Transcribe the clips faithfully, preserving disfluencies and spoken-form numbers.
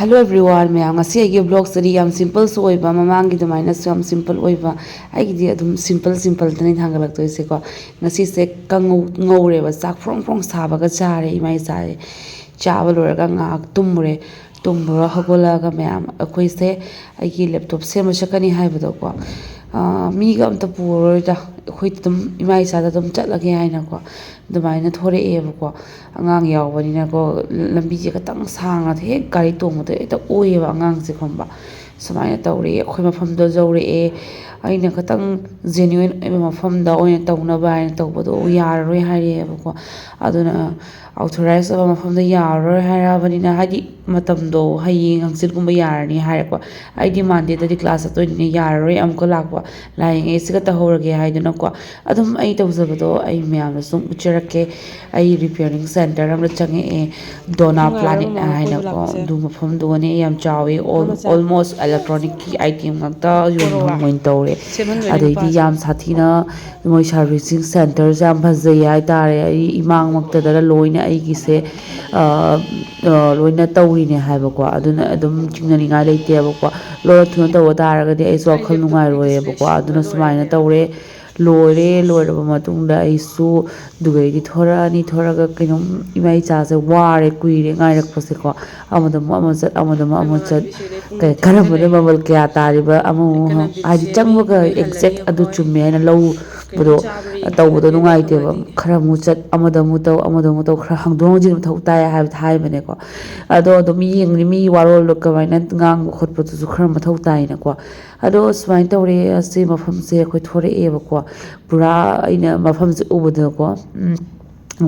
Hello everyone, ꯃꯌꯥꯝ, ꯉꯁꯤ ꯑꯩꯒꯤ vlogꯁꯤꯗꯤ ꯌꯥꯝ simpleꯁꯨ ꯑꯣꯏꯕ, ꯃꯃꯥꯡꯒꯤꯗꯨꯃꯥꯏꯅꯁꯨ ꯌꯥꯝ simple ꯑꯣꯏꯕ꯫ ꯑꯩꯒꯤꯗꯤ ꯑꯗꯨꯝ simple simpleꯗꯅꯤ ꯊꯥꯡꯒꯠꯂꯛꯇꯣꯏꯁꯦꯀꯣ꯫ ꯉꯁꯤꯁꯦ ꯀꯥꯡꯉꯧ ꯉꯧꯔꯦꯕ, ꯆꯥꯛ ꯐ꯭ꯔꯣꯡ ꯐ꯭ꯔꯣꯡ ꯁꯥꯕꯒ ꯆꯥꯔꯦ ꯏꯃꯥ ꯏꯆꯥꯁꯦ꯫ ꯆꯥꯕ ꯂꯣꯏꯔꯒ ꯉꯥꯏꯍꯥꯛ ꯇꯨꯝꯃꯨꯔꯦ꯫ ꯇꯨꯝꯃꯨꯔ ꯍꯧꯒꯠꯂꯛꯑꯒ ꯃꯌꯥꯝ, ꯑꯩꯈꯣꯏꯁꯦ ꯑꯩꯒꯤ laptop ꯁꯦꯝꯕ ꯆꯠꯀꯅꯤ ꯍꯥꯏꯕꯗꯣꯀꯣ꯫ ꯑꯥ, ꯃꯤꯒ ꯑꯝꯇ ꯄꯨꯔꯔꯣꯏꯗ, ꯑꯩꯈꯣꯏ ꯑꯗꯨꯝ ꯏꯃꯥ ꯏꯆꯥꯗ ꯑꯗꯨꯝ ꯆꯠꯂꯒꯦ ꯍꯥꯏꯅꯀꯣ꯫ ꯑꯗꯨꯃꯥꯏꯅ ꯊꯣꯔꯛꯑꯦꯕꯀꯣ꯫ ꯑꯉꯥꯡ ꯌꯥꯎꯕꯅꯤꯅꯀꯣ, ꯂꯝꯕꯤꯁꯦ ꯈꯤꯇꯪ ꯁꯥꯡꯉꯗꯤ ꯍꯦꯛ ꯒꯥꯔꯤ ꯇꯣꯡꯕꯗ ꯍꯦꯛꯇ ꯑꯣꯏꯌꯦꯕ ꯑꯉꯥꯡꯁꯦ, ꯈꯪꯕ꯫ ꯁꯨꯃꯥꯏꯅ ꯇꯧꯔꯦ, ꯑꯩꯈꯣꯏ ꯃꯐꯝꯗꯣ ꯌꯧꯔꯛꯑꯦ꯫ ꯑꯩꯅ ꯈꯤꯇꯪ genuine ꯑꯣꯏꯕ ꯃꯐꯝꯗ ꯑꯣꯏꯅ ꯇꯧꯅꯕ ꯍꯥꯏꯅ ꯇꯧꯕꯗꯣ ꯌꯥꯔꯔꯣꯏ ꯍꯥꯏꯔꯛꯑꯦꯕꯀꯣ꯫ ꯑꯗꯨꯅ authorize ꯑꯣꯏꯕ ꯃꯐꯝꯗ ꯌꯥꯔꯔꯣꯏ ꯍꯥꯏꯔꯛꯑꯕꯅꯤꯅ, ꯍꯥꯏꯗꯤ ꯃꯇꯝꯗꯣ ꯍꯌꯦꯡ ꯍꯪꯆꯤꯠꯀꯨꯝꯕ ꯌꯥꯔꯅꯤ ꯍꯥꯏꯔꯦꯀꯣ꯫ ꯑꯩꯗꯤ Mondayꯗꯗꯤ class ꯆꯠꯇꯣꯏꯅꯤꯅ ꯌꯥꯔꯔꯣꯏ ꯑꯃꯨꯛꯀ ꯂꯥꯛꯄ꯫ ꯂꯥꯛꯏꯉꯩꯁꯤꯒ ꯇꯧꯍꯧꯔꯒꯦ ꯍꯥꯏꯗꯨꯅꯀꯣ꯫ ꯑꯗꯨꯝ ꯑꯩ ꯇꯧꯖꯕꯗꯣ ꯑꯩ ꯃꯌꯥꯝꯗ ꯁꯨꯝ ꯎꯠꯆꯔꯛꯀꯦ꯫ ꯑꯩ repairing center ꯑꯃꯗ ꯆꯪꯉꯛꯑꯦ, Dona ꯅꯨꯡꯉꯥꯏꯔꯕ Planet ꯃꯃꯥ ꯀꯣꯏꯕ ꯍꯥꯏꯅꯀꯣ꯫ ꯂꯥꯛꯄꯁꯦ? ꯑꯗꯨ ꯃꯐꯝꯗꯨꯒꯅꯦ ꯌꯥꯝ ꯆꯥꯎꯋꯤ, ꯃꯐꯝ al-, ꯃꯆꯥ꯫ Almost electronicꯀꯤ item ꯉꯥꯛꯇ ꯌꯣꯟꯐꯝ ꯀꯣꯔꯣꯋꯥ꯫ ꯑꯣꯏꯅ ꯇꯧꯔꯦ꯫ ꯁꯦꯝꯍꯟꯗꯣꯏꯅꯦ ꯑꯗꯩꯗꯤ ꯅꯨꯄꯥꯁꯦ꯫ ꯌꯥꯝ ꯁꯥꯊꯤꯅ ꯃꯣꯏ servicing centerꯁꯦ ꯌꯥꯝ ꯐꯖꯩ ꯍꯥꯏꯇꯥꯔꯦ꯫ ꯑꯩ ꯏꯃꯥꯡꯃꯛꯇꯗꯅ ꯂꯣꯏꯅ ꯑꯩꯒꯤꯁꯦ, ꯑ, ꯑ, ꯂꯣꯏꯅ ꯇꯧꯔꯤꯅꯦ ꯍꯥꯏꯕꯀꯣ꯫ ꯑꯗꯨꯅ ꯑꯗꯨꯝ ꯆꯤꯡꯅꯅꯤꯡꯉꯥꯏ ꯂꯩꯇꯦꯕꯀꯣ꯫ ꯂꯣꯟꯅ ꯊꯨꯅ ꯇꯧꯕ ꯇꯥꯔꯒꯗꯤ ꯑꯩꯁꯨ ꯋꯥꯈꯜ ꯅꯨꯡꯉꯥꯏꯔꯣꯏꯌꯦꯕꯀꯣ꯫ ꯑꯗꯨꯅ ꯁꯨꯃꯥꯏꯅ ꯇꯧꯔꯦ꯫ ꯂꯣꯏꯔꯦ꯫ ꯂꯣꯏꯔꯕ ꯃꯇꯨꯡꯗ ꯑꯩꯁꯨ ꯑꯗꯨꯗꯩꯗꯤ ꯊꯣꯔꯛꯑꯅꯤ꯫ ꯊꯣꯔꯛꯑꯒ ꯀꯩꯅꯣꯝ, ꯏꯃꯥ ꯏꯆꯥꯁꯦ ꯋꯥꯔꯦ, ꯀꯨꯏꯔꯦ ꯉꯥꯏꯔꯛꯄꯁꯦꯀꯣ꯫ ꯑꯃꯗ ꯑꯃꯨꯛ ꯑꯃ ꯆꯠ, ꯑꯃꯗ ꯑꯃꯨꯛ ꯑꯃ ꯆꯠ, ꯀ-, ꯀꯔꯝꯕꯅ ꯃꯃꯜ ꯀꯌꯥ ꯇꯥꯔꯤꯕ, ꯑꯃꯃꯨꯛ ꯍꯪ-, ꯍꯥꯏꯗꯤ ꯆꯪꯕꯒ exact ꯑꯗꯨ ꯆꯨꯝꯃꯦ ꯍꯥꯏꯅ ꯂꯧꯕꯗꯣ ꯇꯧꯕꯗꯣ ꯅꯨꯡꯉꯥꯏꯇꯦꯕ꯫ ꯈꯔ ꯑꯃꯨꯛ ꯆꯠ, ꯑꯃꯗ ꯑꯃꯨꯛ ꯇꯧ, ꯑꯃꯗ ꯑꯃꯨꯛ ꯇꯧ, ꯈꯔ ꯍꯪꯗꯣꯛ ꯍꯪꯖꯤꯟ ꯃꯊꯧ ꯇꯥꯏ ꯍꯥꯏꯕꯗꯤ ꯍꯥꯏꯕꯅꯦꯀꯣ꯫ ꯑꯗꯣ ꯑꯗꯨꯝ ꯌꯦꯡꯉꯅꯤ, ꯃꯤ ꯋꯥꯔꯣꯜꯗꯣ ꯀꯃꯥꯏꯅ ꯉꯥꯡꯕ ꯈꯣꯠꯄꯗꯨꯁꯨ ꯈꯔ ꯃꯊꯧ ꯇꯥꯏꯅꯀꯣ꯫ ꯑꯗꯣ ꯁꯨꯃꯥꯏꯅ ꯇꯧꯔꯦ, ꯑꯁꯤ ꯃꯐꯝꯁꯦ ꯑꯩꯈꯣꯏ ꯊꯣꯔꯛꯑꯦꯕꯀꯣ꯫ ꯄꯨꯔꯥ ꯑꯩꯅ ꯃꯐꯝꯁꯦ ꯎꯕꯗꯀꯣ, ꯎꯝ,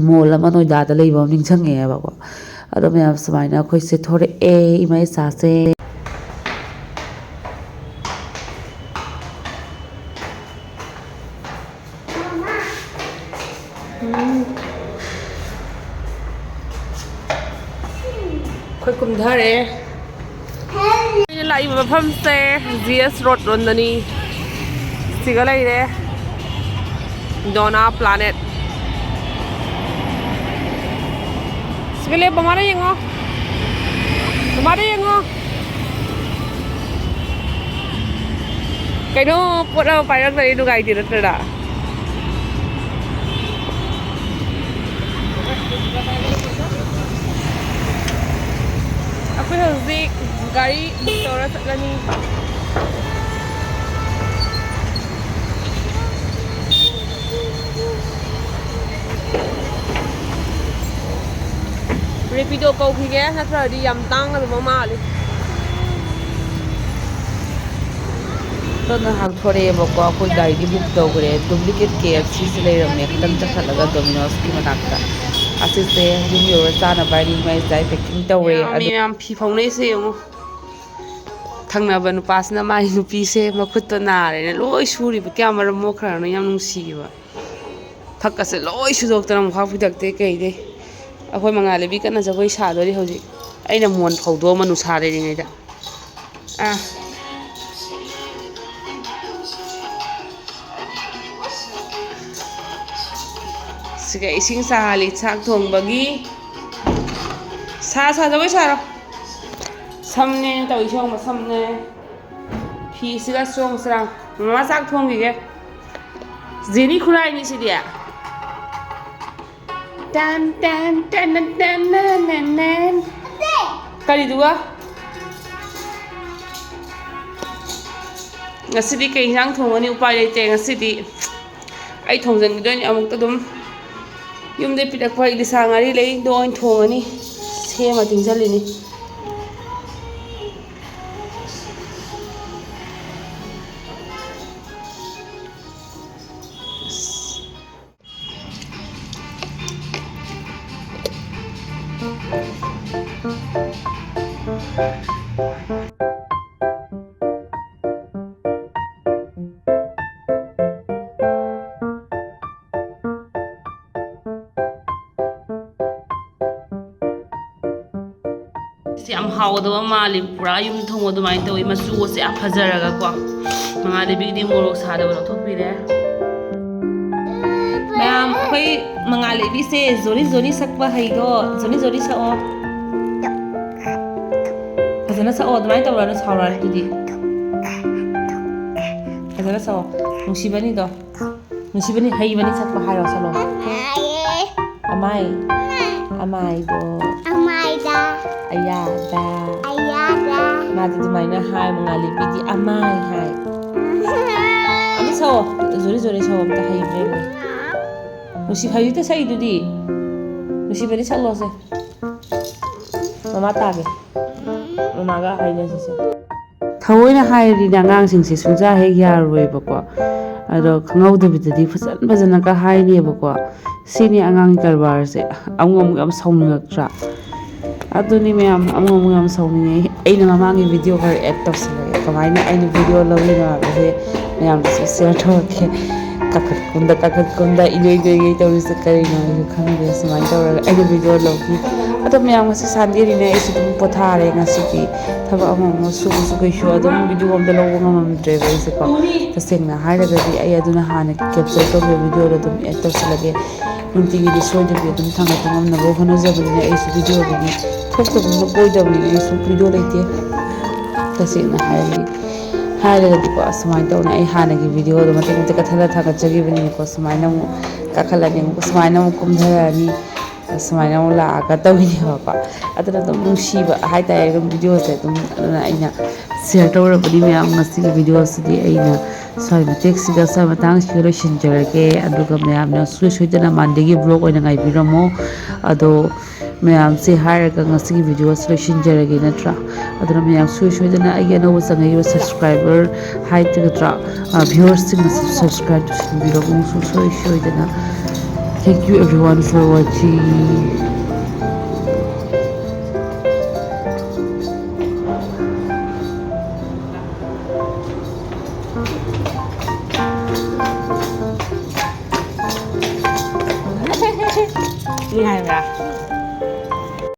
mall ꯑꯃ ꯅꯣꯏꯗꯥꯗ ꯂꯩꯕ ꯑꯃ ꯅꯤꯡꯁꯤꯡꯉꯛꯑꯦꯕꯀꯣ꯫ ꯑꯗꯣ ꯃꯌꯥꯝ, ꯁꯨꯃꯥꯏꯅ ꯑꯩꯈꯣꯏꯁꯦ ꯊꯣꯔꯛꯑꯦ ꯏꯃꯥ ꯏꯆꯥꯁꯦ꯫ ꯑꯩꯈꯣꯏ ꯀꯨꯝꯊꯔꯦ꯫ ꯑꯩꯅ ꯂꯥꯛꯏꯕ ꯃꯐꯝꯁꯦ G S Road ꯔꯣꯝꯗꯅꯤ꯫ ꯁꯤꯒ ꯂꯩꯔꯦ, Dona Planet꯫ ꯁꯤꯒ ꯂꯩ, ꯃꯃꯥꯅ ꯌꯦꯡꯉꯣ꯫ ꯃꯃꯥ ꯌꯦꯡꯉꯣ꯫ ꯀꯩꯅꯣ, ꯄꯣꯠ ꯑꯃ ꯄꯥꯏꯔꯛꯇ꯭ꯔꯗꯤ ꯅꯨꯡꯉꯥꯏꯇꯦ ꯅꯠꯇ꯭ꯔꯥ? ꯑꯩꯈꯣꯏ ꯍꯧꯖꯤꯛ ꯒꯥꯔꯤ ꯕꯨꯛ ꯇꯧꯔ ꯆꯠꯂꯅꯤ꯫ ꯔꯦꯄꯤꯗꯣ ꯀꯧꯈꯤꯒꯦ, ꯅꯠꯇ꯭ꯔꯗꯤ ꯌꯥꯝ ꯇꯥꯡꯒꯗꯕ ꯃꯥꯜꯂꯤ꯫ ꯇꯞꯅ ꯍꯥꯡꯊꯣꯔꯛꯑꯦꯕꯀꯣ, ꯑꯩꯈꯣꯏ ꯒꯥꯔꯤꯗꯤ ꯕꯨꯛ ꯇꯧꯈ꯭ꯔꯦ꯫ ꯗꯨꯄ꯭ꯂꯤꯀꯦꯠ ꯀꯦ ꯑꯦꯐ ꯁꯤꯁꯦ ꯂꯩꯔꯝꯃꯦ, ꯈꯤꯇꯪ ꯆꯠꯈꯠꯂꯒ ꯗꯣꯃꯤꯅꯣꯁꯀꯤ ꯃꯅꯥꯛꯇ꯫ ꯑꯁꯤꯁꯦ ꯌꯨꯝ ꯌꯧꯔ ꯆꯥꯅꯕ ꯍꯥꯏꯅ ꯏꯃꯥ ꯏꯆꯥ ꯄꯦꯛꯀꯤꯡ ꯇꯧꯔꯦ꯫ ꯃꯌꯥꯝ, ꯑꯗꯨ ꯃꯌꯥꯝ ꯐꯤ ꯐꯥꯎꯅꯩꯁꯦ ꯌꯦꯡꯉꯣ꯫ ꯊꯪꯅꯕ ꯅꯨꯄꯥꯁꯤꯅ ꯃꯥꯒꯤ ꯅꯨꯄꯤꯁꯦ ꯃꯈꯨꯠꯇꯣ ꯅꯥꯔꯦꯅ ꯂꯣꯏ ꯁꯨꯔꯤꯕ, ꯀꯌꯥ ꯃꯔꯝ ꯃꯣꯛꯈ꯭ꯔꯕꯅꯣ, ꯌꯥꯝ ꯅꯨꯡꯁꯤꯕ꯫ ꯐꯛꯀꯁꯦ ꯂꯣꯏ ꯁꯨꯗꯣꯛꯇꯅ ꯃꯣꯝꯄꯥꯛ ꯐꯤꯗꯛꯇꯩ ꯀꯩꯗꯩ꯫ ꯑꯩꯈꯣꯏ ꯃꯉꯥꯂꯩꯕꯤ ꯀꯟꯅ ꯖꯒꯣꯏ ꯁꯥꯗꯣꯔꯤ ꯍꯧꯖꯤꯛ꯫ ꯑꯩꯅ ꯃꯣꯟ ꯐꯧꯗꯣꯛꯑꯝꯃ ꯅꯨꯡꯁꯥ ꯂꯩꯔꯤꯉꯩꯗ꯫ ꯑꯥ꯫ ꯁꯤꯒ ꯏꯁꯤꯡ ꯁꯥꯍꯜꯂꯤ ꯆꯥꯛ ꯊꯣꯡꯕꯒꯤ꯫ ꯁꯥ, ꯁꯥ, ꯖꯒꯣꯏ ꯁꯥꯔꯣ꯫ ꯁꯝꯅꯦ ꯇꯧꯔꯤꯁꯦ ꯌꯦꯡꯉꯣ, ꯁꯝꯅꯦ꯫ ꯐꯤꯁꯤꯒ ꯆꯣꯡꯁꯤꯔꯥ? ꯃꯃꯥ ꯆꯥꯛ ꯊꯣꯡꯈꯤꯒꯦ꯫ ꯖꯦꯅꯤ ꯈꯨꯔꯥꯏꯅꯤ ꯁꯤꯗꯤ꯫ Ten, ten, ten, ten, ten, ten, ten. ꯀꯔꯤꯗꯨꯒ? ꯉꯁꯤꯗꯤ ꯀꯩ ꯏꯟꯖꯥꯡ ꯊꯣꯡꯒꯅꯤ? ꯎꯄꯥꯏ ꯂꯩꯇꯦ ꯉꯁꯤꯗꯤ꯫ ꯑꯩ ꯊꯣꯡꯖꯟꯈꯤꯗꯣꯏꯅꯤ ꯑꯃꯨꯛꯇ ꯑꯗꯨꯝ꯫ ꯌꯨꯝꯗꯩ ꯄꯤꯔꯛꯄ ꯏꯂꯤꯁꯥ ꯉꯥꯔꯤ ꯂꯩꯗꯣ ꯑꯣꯏꯅ ꯊꯣꯡꯉꯅꯤ꯫ ꯁꯦꯝꯃ ꯇꯤꯡꯁꯜꯂꯤꯅꯤ꯫ ꯁꯤ ꯌꯥꯝ ꯍꯥꯎꯒꯗꯕ ꯃꯥꯜꯂꯤ, ꯄꯨꯔꯥ ꯌꯨꯝ ꯊꯣꯡꯕ ꯑꯗꯨꯃꯥꯏꯅ ꯇꯧꯋꯤ꯫ ꯃꯆꯨꯒꯁꯦ ꯌꯥꯝ ꯐꯖꯔꯒꯀꯣ꯫ ꯃꯉꯥꯂꯩꯕꯤꯒꯤꯗꯤ ꯃꯣꯔꯣꯛ ꯁꯥꯗꯕ ꯂꯧꯊꯣꯛꯄꯤꯔꯦ꯫ ꯃꯌꯥꯝ, ꯑꯩꯈꯣꯏ ꯃꯉꯥꯂꯩꯕꯤꯁꯦ ꯖꯣꯅꯤ ꯖꯣꯅꯤ ꯁꯛꯄ ꯍꯩꯗꯣ, ꯖꯣꯅꯤ ꯖꯣꯅꯤ ꯁꯛꯑꯣ꯫ ꯐꯖꯅ ꯁꯛꯑꯣ, ꯑꯗꯨꯃꯥꯏꯅ ꯇꯧꯔꯅꯨ, ꯁꯥꯎꯔꯛꯑꯅꯤ ꯑꯗꯨꯗꯤ꯫ ꯐꯖꯅ ꯁꯛꯑꯣ꯫ ꯅꯨꯡꯁꯤꯕꯅꯤꯗꯣ꯫ ꯅꯨꯡꯁꯤꯕꯅꯤ, ꯍꯩꯕꯅꯤ ꯁꯛꯄ ꯍꯥꯏꯔꯣ, ꯁꯛꯂꯣ꯫ ꯑꯃꯥꯏ꯫ ꯑꯃꯥꯏꯗꯣ꯫ ꯑꯃꯥꯏꯗ꯫ ꯑꯌꯥꯗ꯫ ꯑꯌꯥꯗ꯫ ꯃꯥꯗꯤ ꯑꯗꯨꯃꯥꯏꯅ ꯍꯥꯏ, ꯃꯉꯥꯂꯤꯕꯤꯗꯤ ꯑꯃꯥꯏ ꯍꯥꯏ꯫ ꯑꯝꯇ ꯁꯛꯑꯣ꯫ ꯖꯣꯔꯤ ꯖꯣꯔꯤ ꯁꯛꯑꯣ, ꯑꯝꯇ ꯍꯩꯕ꯭ꯔꯥ ꯌꯦꯡꯒꯦ꯫ ꯅꯨꯡꯁꯤ, ꯍꯧꯖꯤꯛꯇ ꯁꯛꯏꯗꯨꯗꯤ꯫ ꯅꯨꯡꯁꯤꯕꯅꯤ ꯁꯛꯂꯣꯁꯦ꯫ ꯃꯃꯥ ꯇꯥꯒꯦ꯫ ꯃꯃꯥꯒ ꯍꯥꯏꯅꯁꯤꯁꯦ꯫ ꯊꯑꯣꯏꯅ ꯍꯥꯏꯔꯗꯤꯅꯦ, ꯑꯉꯥꯡꯁꯤꯡꯁꯦ ꯁꯨꯡꯌꯥ ꯍꯦꯛ ꯌꯥꯔꯔꯣꯏꯕꯀꯣ꯫ ꯑꯗꯣ ꯈꯪꯍꯧꯗꯕꯤꯗꯗꯤ ꯐꯖꯅ ꯐꯖꯅꯒ ꯍꯥꯏꯅꯦꯕꯀꯣ꯫ ꯁꯤꯅꯤ ꯑꯉꯥꯡꯒꯤ ꯀꯔꯕꯥꯔꯁꯦ꯫ ꯑꯃꯨꯛ ꯑꯃꯨꯛ ꯌꯥꯝ ꯁꯥꯎꯅꯤꯡꯉꯛꯇ꯭ꯔꯥ? ꯑꯗꯨꯅꯤ ꯃꯌꯥꯝ, ꯑꯃꯨꯛ ꯑꯃꯨꯛ ꯌꯥꯝ ꯁꯥꯎꯅꯤꯡꯉꯦ꯫ ꯑꯩꯅ ꯃꯃꯥꯡꯒꯤ ꯚꯤꯗꯤꯑꯣ ꯈꯔ ꯑꯦꯗ ꯇꯧꯁꯜꯂꯒꯦ꯫ ꯀꯃꯥꯏꯅ ꯑꯩꯅ ꯚꯤꯗꯤꯑꯣ ꯂꯧꯔꯤꯅꯣ ꯍꯥꯏꯕꯁꯦ ꯃꯌꯥꯝꯗꯁꯨ ꯁꯤꯌꯔ ꯇꯧꯔꯛꯀꯦ꯫ ꯀꯥꯈꯠ ꯀꯨꯝꯗ, ꯀꯥꯈꯠ ꯀꯨꯝꯗ, ꯏꯅꯣꯏ ꯅꯣꯏꯒꯩ ꯇꯧꯔꯤꯁꯦ ꯀꯔꯤꯅꯣ ꯑꯩꯁꯨ ꯈꯪꯗꯦ꯫ ꯁꯨꯃꯥꯏꯅ ꯇꯧꯔꯒ ꯑꯩꯅ ꯚꯤꯗꯤꯑꯣ ꯂꯧꯈꯤ꯫ ꯑꯗꯣ ꯃꯌꯥꯝ, ꯉꯁꯤ ꯁꯟꯗꯦꯅꯤꯅ ꯑꯩꯁꯨ ꯑꯗꯨꯝ ꯄꯣꯊꯥꯔꯦ ꯉꯁꯤꯗꯤ꯫ ꯊꯕꯛ ꯑꯃ ꯑꯃ ꯁꯨꯕꯁꯨ ꯀꯩꯁꯨ ꯑꯗꯨꯝ ꯚꯤꯗꯤꯑꯣ ꯑꯝꯇ ꯂꯧꯕ ꯉꯝꯃꯝꯗ꯭ꯔꯦꯕ ꯑꯩꯁꯦꯀꯣ꯫ ꯇꯁꯦꯡꯅ ꯍꯥꯏꯔꯒꯗꯤ ꯑꯩ ꯑꯗꯨꯅ ꯍꯥꯟꯅ ꯀꯦꯞꯆꯔ ꯇꯧꯈꯤꯕ ꯚꯤꯗꯤꯑꯣꯗꯣ ꯑꯗꯨꯝ ꯑꯦꯗ ꯇꯧꯁꯜꯂꯒꯦ꯫ ꯅꯨꯡꯇꯤꯒꯤꯗꯤ ꯁꯣꯏꯗꯕꯤ ꯑꯗꯨꯝ ꯊꯥꯡꯒꯠꯄ ꯉꯝꯅꯕ ꯍꯣꯠꯅꯖꯕꯅꯤꯅ ꯑꯩꯁꯨ ꯚꯤꯗꯤꯑꯣꯗꯨꯗꯤ ꯊꯣꯛꯇꯕ ꯑꯃ ꯀꯣꯏꯗꯕꯅꯤꯅ ꯑꯩꯁꯨ ꯚꯤꯗꯤꯑꯣ ꯂꯩꯇꯦ꯫ ꯇꯁꯦꯡꯅ ꯍꯥꯏꯔꯗꯤ, ꯍꯥꯏꯔꯒꯗꯤꯀꯣ, ꯑꯁꯨꯃꯥꯏꯅ ꯇꯧꯅ ꯑꯩ ꯍꯥꯟꯅꯒꯤ ꯚꯤꯗꯤꯑꯣꯗꯣ ꯃꯇꯦꯛ ꯃꯇꯦꯛ ꯀꯛꯊꯠꯂ ꯊꯥꯒꯠꯆꯈꯤꯕꯅꯦꯕꯀꯣ꯫ ꯁꯨꯃꯥꯏꯅ ꯑꯃꯨꯛ ꯀꯥꯈꯠꯂꯅꯤ, ꯑꯃꯨꯛ ꯁꯨꯃꯥꯏꯅ ꯑꯃꯨꯛ ꯀꯨꯝꯊꯔꯛꯑꯅꯤ, ꯁꯨꯃꯥꯏꯅ ꯑꯃꯨꯛ ꯂꯥꯛꯑꯒ ꯇꯧꯋꯤꯅꯦꯕꯀꯣ꯫ ꯑꯗꯨꯅ ꯑꯗꯨꯝ ꯅꯨꯡꯁꯤꯕ ꯍꯥꯏꯇꯥꯔꯦ, ꯑꯗꯨꯝ ꯚꯤꯗꯤꯑꯣꯁꯦ ꯑꯗꯨꯝ꯫ ꯑꯗꯨꯅ ꯑꯩꯅ ꯁꯤꯌꯔ ꯇꯧꯔꯕꯅꯤ ꯃꯌꯥꯝ꯫ ꯉꯁꯤꯒꯤ ꯚꯤꯗꯤꯑꯣꯁꯤꯗꯤ ꯑꯩꯅ ꯁ꯭ꯋꯥꯏ ꯃꯇꯦꯛꯁꯤꯒ, ꯁ꯭ꯋꯥꯏ ꯃꯇꯥꯡꯁꯤꯒ ꯂꯣꯏꯁꯤꯟꯖꯔꯒꯦ꯫ ꯑꯗꯨꯒ ꯃꯌꯥꯝꯅ ꯁꯨꯡꯁꯣꯏ ꯁꯣꯏꯗꯅ ꯃꯟꯗꯦꯒꯤ ꯚ꯭ꯂꯣꯒ ꯑꯣꯏꯅ ꯉꯥꯏꯕꯤꯔꯝꯃꯣ꯫ ꯑꯗꯣ ꯃꯌꯥꯝꯁꯦ ꯍꯥꯏꯔꯒ ꯉꯁꯤꯒꯤ ꯚꯤꯗꯤꯑꯣꯁꯦ ꯂꯣꯏꯁꯤꯟꯖꯔꯒꯦ ꯅꯠꯇ꯭ꯔꯥ? ꯑꯗꯨꯅ ꯃꯌꯥꯝ ꯁꯨꯡꯁꯣꯏ ꯁꯣꯏꯗꯅ ꯑꯩꯒꯤ ꯑꯅꯧꯕ ꯆꯪꯉꯛꯏꯕ ꯁꯕꯁꯀ꯭ꯔꯥꯏꯕꯔ ꯍꯥꯏꯒꯗ꯭ꯔꯥ, ꯑ, ꯚ꯭ꯌꯨꯋꯔꯁꯁꯤꯡꯅꯁꯨ ꯁꯕꯁꯀ꯭ꯔꯥꯏꯕ ꯇꯧꯁꯤꯟꯕꯤꯔꯝꯃꯨ ꯁꯨꯡꯁꯣꯏ ꯁꯣꯏꯗꯅ꯫ Thank you everyone for watching. ꯅꯨꯡꯉꯥꯏꯕ꯭ꯔꯥ?